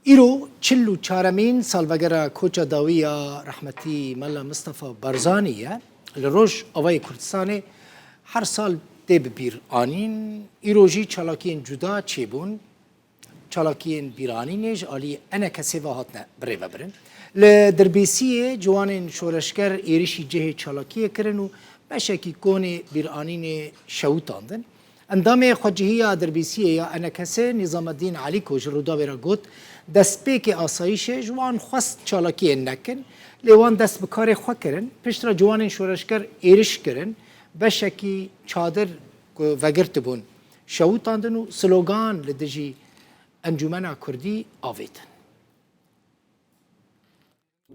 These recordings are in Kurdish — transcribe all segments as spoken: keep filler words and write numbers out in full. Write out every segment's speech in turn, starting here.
Îro çil û çaremîn salvegera koça dawî ya rehmetî Mela Mistefa Barzanî ye. Li Rojavayê Kurdistanê her sal tê bi bîr anîn. Îro jî çalakiyên cuda çêbûn. Çalakiyên bîranînê ji alî ENKSê ve hatine birêvebirin. Li Dirbêsiyê ciwanên şoreşger êrişî cihê çalakiyê kirin û beşekî konê bîranînê şewitandin. Endamê xwecihiya Dirbêsiyê ya ENKSê Nîzamedîn Elîko ji Rûdawê re got, destpêkê asayîşê ji wan xwest çalakiyê nekin, lê wan dest bi karê xwe kirin. Piştre ciwanên şoreşger êriş kirin, beşekî çadir ku vegirtibûn şewitandin û slogan li dijî Encûmena Kurdî avêtin.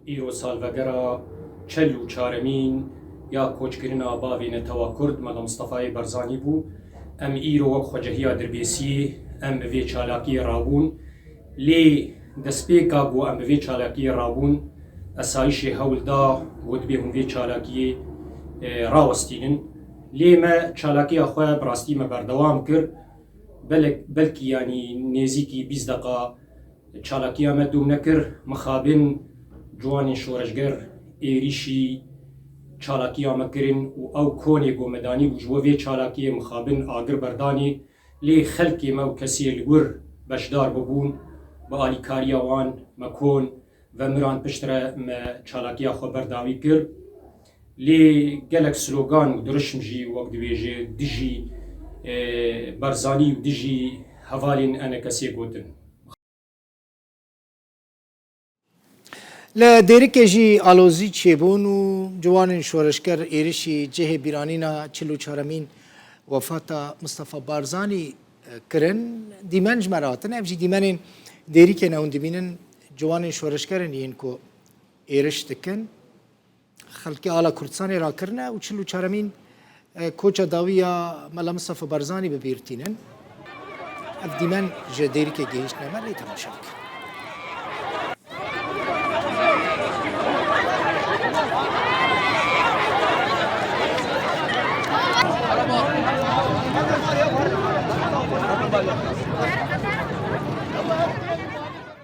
Îro salvegera çel û çaremîn ya koçkirina bavê netewa Kurd Mela Mistefayê Barzanî bû. Em îro wek xwecehiya Dirbêsiyê em bi vê çalakiyê rabûn. Lê destpêka ku em bi vê çalakiyê rabûn, esayîşê hewl da ku dibê hûn vê çalakiyê, e, rawestînin. Lê me çalakiya xwe bi rastî me berdewam kir. Belek-, belkî yanî nêzîkî bîst deqa çalakiya me dûm nekir, mixabin ciwanên şoreşger êrîşî çalakiya me kirin û ew konê ku me danîbû ji bo vê çalakiyê mixabin agir berdanê, lê xelkê me û kesê li wir beşdar bibûn, bi alîkariya wan me kon ve miran piştre me çalakiya xwe berdawî kir. Lê gelek slogan û dirişm jî wek dibêje dijî, e, Barzanî û dijî hevalên ENKSê gotin. Li Dêrikê jî alozî çêbûn û ciwanên şoreşger êrişî cihê bîranîna çil û çaremîn wefata Mistefa Barzanî, e, kirin. Dîmen ji me re hatin. Ev jî dîmenên Dêrikê ne hûn dibînin ciwanên şoreşger in yên ku êriş dikin. Xelkê ala Kurdistanê rakirine û çil û çaremîn, e, koça dawî ya Mela Mistefa Barzanî bi bîr tînin. Ev dîmen ji Dêrikê gihîştine me, lê temaşe bikin.